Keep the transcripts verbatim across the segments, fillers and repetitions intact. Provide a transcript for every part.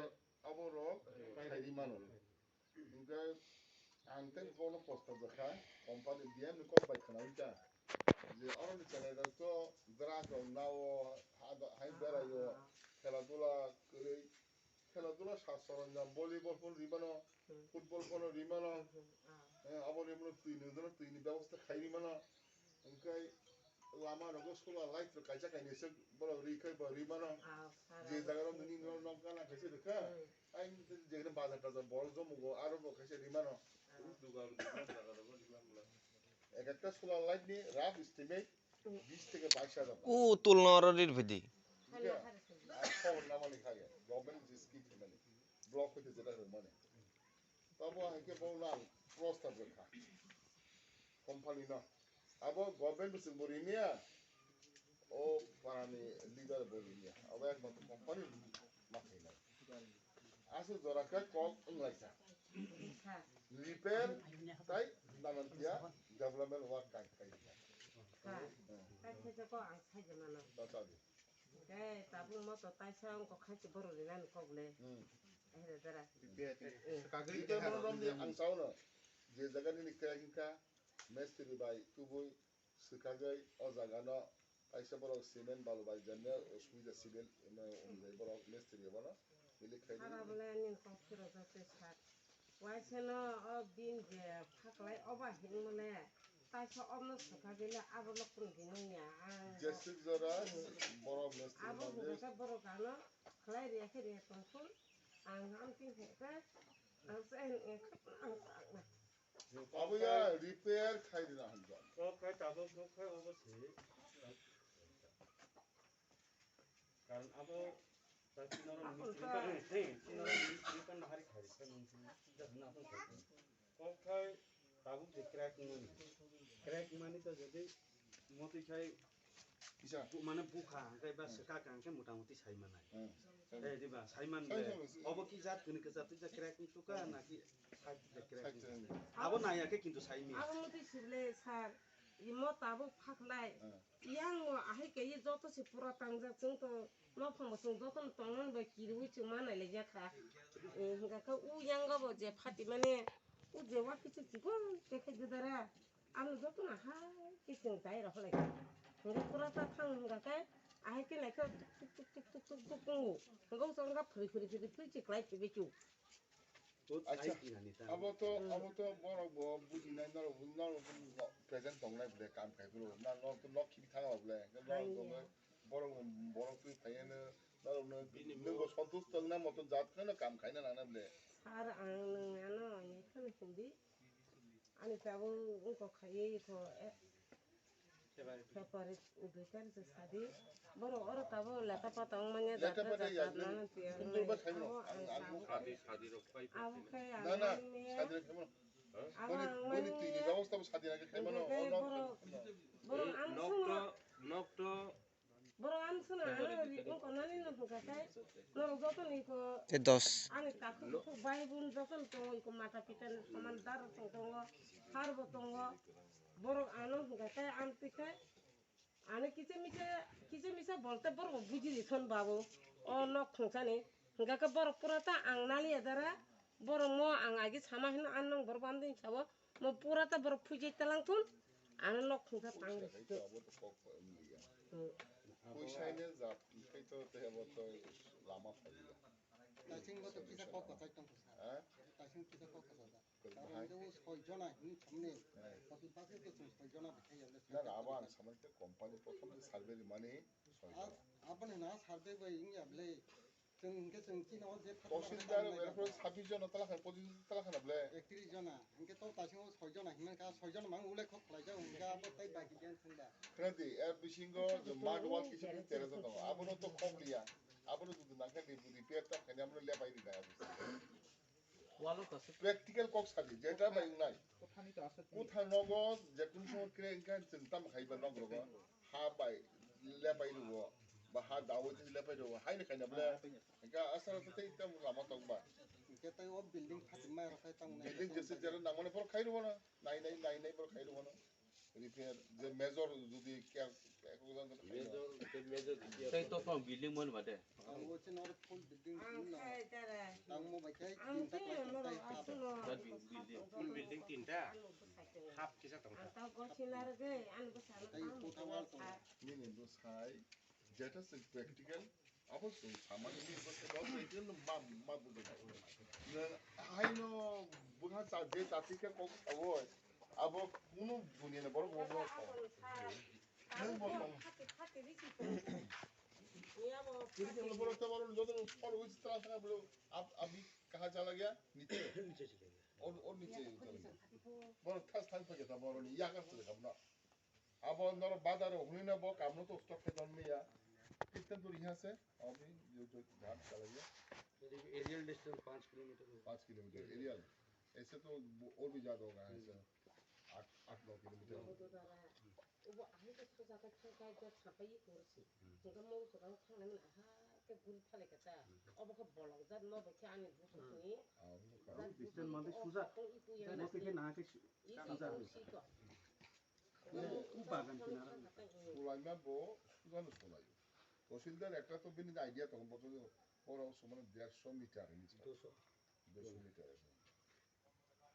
Aborok, aborok khairi mano. Hingke ang tei bono poster rwkha, company B M ni kok bai khwnawi ta. Je oroni chwrairok to drug rok nao, ha da-, hai beraio, khela dula kwrwi, khela dula sa soronjam, volleyball phano rimano, football phano rimano, eh, abo rimano twi nungjono twi ni bebosta khai rimano. Hingke lama rogo solar light rok kaisa kainwi se borok ri khai bo ri mano. Ah, sara je bo jaga rok se nini nok gana kaisa rwkha. Hmm. Ai je bazar tazar bol jomo go aro bo kaisa ri mano. Ah. Ek ekta solar light ni rough estimate bis theke bais hajar. O tulna oro rir phidi. Hingke ar khobor namani kha ya. Government je scheme mani. Block hoite jeta rwmani. Tabo hai khe bo nang prostab rwkha company no. Abo government bwswk bo rimya, o parani leader bo rimya. Abo ekmatro company ma khainai. Aswk jora khe kok wnglaisa. Repair tai nanan tiya development work kai khai rwkha. Ha. Hmm. Kai khe ko ang sai de mano. Ba ta di. Hingke tabuk moto taisa wngkha khachi borok rinani kok le. Hmm. Ahere dara. Repair, eh, swkagwi repair keha borok romni ang saono. Je jaga nini krai hingkha mestri bai tubui swkagwi o jaga no kaisa borok cement balu bai jemne osubida civil ino onjai borok mestri bono. Bini khaidi. Sara bole nini kok phiro jate sak. Waisano o din je phaklai oba hinmone taisa obno sokha gele abo lokno hinmanya ang. Jeswk jora borok mesti abo mangwi. Hingke borok ano khlai riya khe riya tongkhu ang amtwi hingke ang se ang ang ang. Abo ya repair khai dina hanjak. Kok khai tabuk kok khai obo se. Karon abo ta chini oro mistri kan, he, chini oro mistri kan bahari khari kan mungkin. Just na pun khari. Kok khai tabuk je crack mani. Crack mani to jadi moti khai kisa bu-, mane bukha, hingke ba swkak hingke mota moti sai manai. Hmm. Eh, diba, sai man de. Sai man. Obo ki jat kuni ke jat, ja crack ni tuka na ki side de crack ni. Side de. Abo naya khe kintu sai mi. Abo moti sibole sir, imo tabuk phaklai. Hmm. Yang o ahai kaiye joto se pura tangjak, chwng to nophang bo chwng joto no tongmani bai kirwi chwng ma nailaijak kha. Eh, hingkha khe u yang o bo je phatimani u je wa kichik chikon te khe judara ano joto no hai khe chwng dai rok lai kha. Hingkhe pura ta thang hingkha khe ahai khe naikhe tuk tuk tuk tuk tuk tuk tongo. Hingkhe u chwng kha phri phri phri phri chiklai phri bichu. Acha, abo to, abo to borok bo bujinai, norok, norok bo present tongnai bole, kam khai bole, na norok to nok khibi thang bole, norok to borok, borok twi phaiya no, norok no, nwng bo santush tong na moto jat kheno kam khaina nang na bole. Sir, ang nwng ano, ani kheno hindi, ani tabuk wngkok khaiye ikho, eh, February dui tarikh se sadi. Borok oro tabuk leta pata wngmanya jatra jatra nang tiya. Sundor ba saimano. Abo ang sadi, sadi rok pai pai. Abo khai ang na, na, manya. Sadi rok saimano. Abo boni, ang boni manya. Tini jawab sabo sadi rok saimano. Hingke ono borok, borok ang nok sungno. To, nok to. Borok ang sungno ano ri wngkha nani no hingkha khe. Norok joto ni ko. Te dos. Ani takhuk bukhuk bai bun joto ni tongo iko mata pita ni soman dar tong tongo. Har bo tongo. Borok ano hingkha khe amtwi khe. Ani kisa misa, kisa misa bolte borok bujili thon babu. O nok thungsani. Hingkha khe borok pura ta ang naliya dara. Borok mo ang agi sama hino, ang nang borok bam ding sabo. Mo pura ta borok phuijai talang thun. Ano nok khungkha tang. Abo to kok liya. Hmm. Puisa ne jat, khai to te abo to lama phaliya. Taising bo to kisa kok kachai tong kha. Ha? Taising kisa kok kachai da. Kok bahai. Aro o soi jona hin samne. Hai. Baki baki to chung soi jona bithai ya le. Na, na, abo ang samani te company prothom je survey rimani soi jona. Abo ne na survey bai wngya ble. Chwng hwnkhe chwng chini o je Tahsildar, erpore sabbish jona tala kha, pochin jona tala kha na ble? Ektrish jona, hwnkhe to taising o soi jona hinwi kha, soi jona mang ulai khok khlaijak, hwnkhe abo tei baki jan thangda. Khna di, er bisingo je mud wall kisa kisa terajak tongo, abono to khok liya, abono jodi nangkhe di, repair ta khaina abono lepai di nai abo. Practical kok sadi, jeta bai wngnai. Kotha nogo je kun song kre wngkha chwng tam khai ba nok rogo. Ha bai lepai rwo, ba ha dawi tei lepai rwo, hai ni khaina ble. Wngkha asal to tei tam lama tong ba. Hwnkhe tei o building phatimai rok khai tamo nai. Building jese jera nangmani phor khai rwo na, nai nai, nai nai phor khai rwo na. Repair, je major jodi kya, ekok jan to khai rwo. Major, je major repair. Tei to phang building mon ba de. Ang o chini oro full building. Ang no. Ang mo bai khai tinta plastic tai hap. Full building tinta. Hap kisa tong. Ang tau gosi narwgwi, ang bwsano tei kota wal tong. Nini bwsai, jeta se practical, abo se samani ni bwsai, abo se ma, ma budo. Nwng haino bwkha cha, je chati khe kok abo, abo kunu dunia ni borok bo. Nwng bo tong. Kiri kiri bolo to bolo joto no polo wis tra tra bolo ab abi kaha chala gaya niche. Niche chala gaya. Or or niche chala gaya. Bolo thas thas pake ta bolo ni yakar chala gaya na. Abo noro bazar o huni na bo kamno to stock ke don me ya. Kitna duri yahan se? Abhi jo jo jab chala gaya. Aerial distance पाँच किलोमीटर होगा। पाँच kilometre aerial. ऐसे तो वो और भी ज्यादा होगा ऐसे। आठ आठ नौ kilometre. Ubo ahai khe soja khe khe khe khe sapai korsi. Hwnkhe mung swkang thangnai mani aha khe guri phalai kha ta. Obo khe bolong jat no bai khe ani busu sini. Jat busu sini. Tong iku ya na. Iko. Sulaima bo sujano sulai. Tahsildar ekta to bini idea tongo, bo to oro somano dersho meter hinwi sa. Dersho. Dersho meter.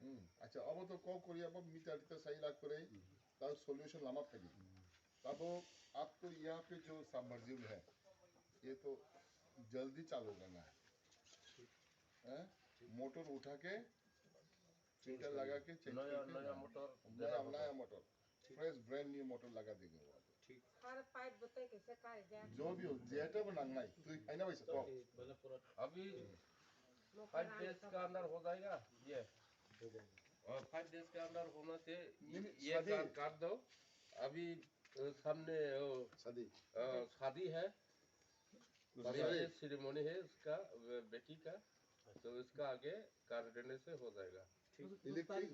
Hmm, acha, abo to kok kori, abo meter tita sai lak kore, ta solution lama phai di. Tabo aap to yahan pe jo submersible hai, ye to jaldi chalu karna hai. Hain? Motor utha ke, filter laga ke, change karke, naya, naya motor naya, naya motor. Fresh brand new motor laga denge wo. ठीक। हर पाइप बताए कैसे काट दिया। जो भी हो, जेटा भी नंगना है, तू है ना भाई साहब? अभी फाइव डेज का अंदर हो जाएगा ये। और फाइव डेज के अंदर होना से ये काम कर दो। अभी, अ, सामने, अ, शादी। अ, शादी है। शादी। ये सेरेमनी है उसका, अ, बेटी का। तो उसका आगे कर देने से हो जाएगा। ठीक। इलेक्ट्रिक।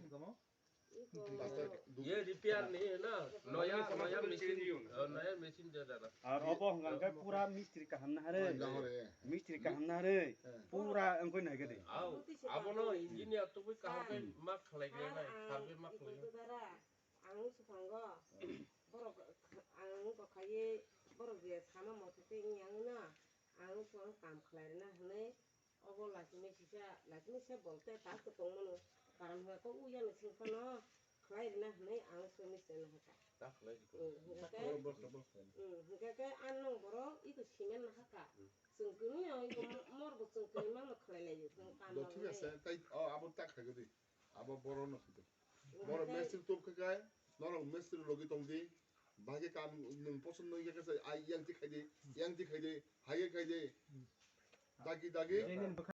ये रिपेयर नहीं है ना, नया, नया मशीन, अ, नया मशीन दे देना। Ar obo hwnkha khe pura mistri kaham na harwi. Mistri kaham na harwi. Pura wngwi nai gede. Ao, abono engineer tubui kaham khe ma khlai gre nai, survey ma khlai gre. Ang swkango borok ang wngkha khaye borok je sama motwi tei wngya wngno ang swkang kam khlai rwna hwnwi. Obo lachimai sisa, lachimai sisa bolte ta kwtwng mano. Karon hwnkhe kok uyang ni sing phano khlai rwna hwnwi ang soi mister no hakha. Ta khlai di ko. Hmm, hwnkhe khe, hmm, hwnkhe khe ang nong borok iko simen no hakha. Hmm. Chwng kwrwngno iko mo-, morbo chwng kwrwngma no khlai laio, chwng kam. Do thik ase, tai, o, abo ta khlai di. Abo borok no khlai di. Borok mistri top khe kai, norok mistri logi tong di. Bahai khe kam nwng poson nw ya khe sai, ai yang ti khai di, yang ti khai di, hai khe khai di. Dagi, dagi.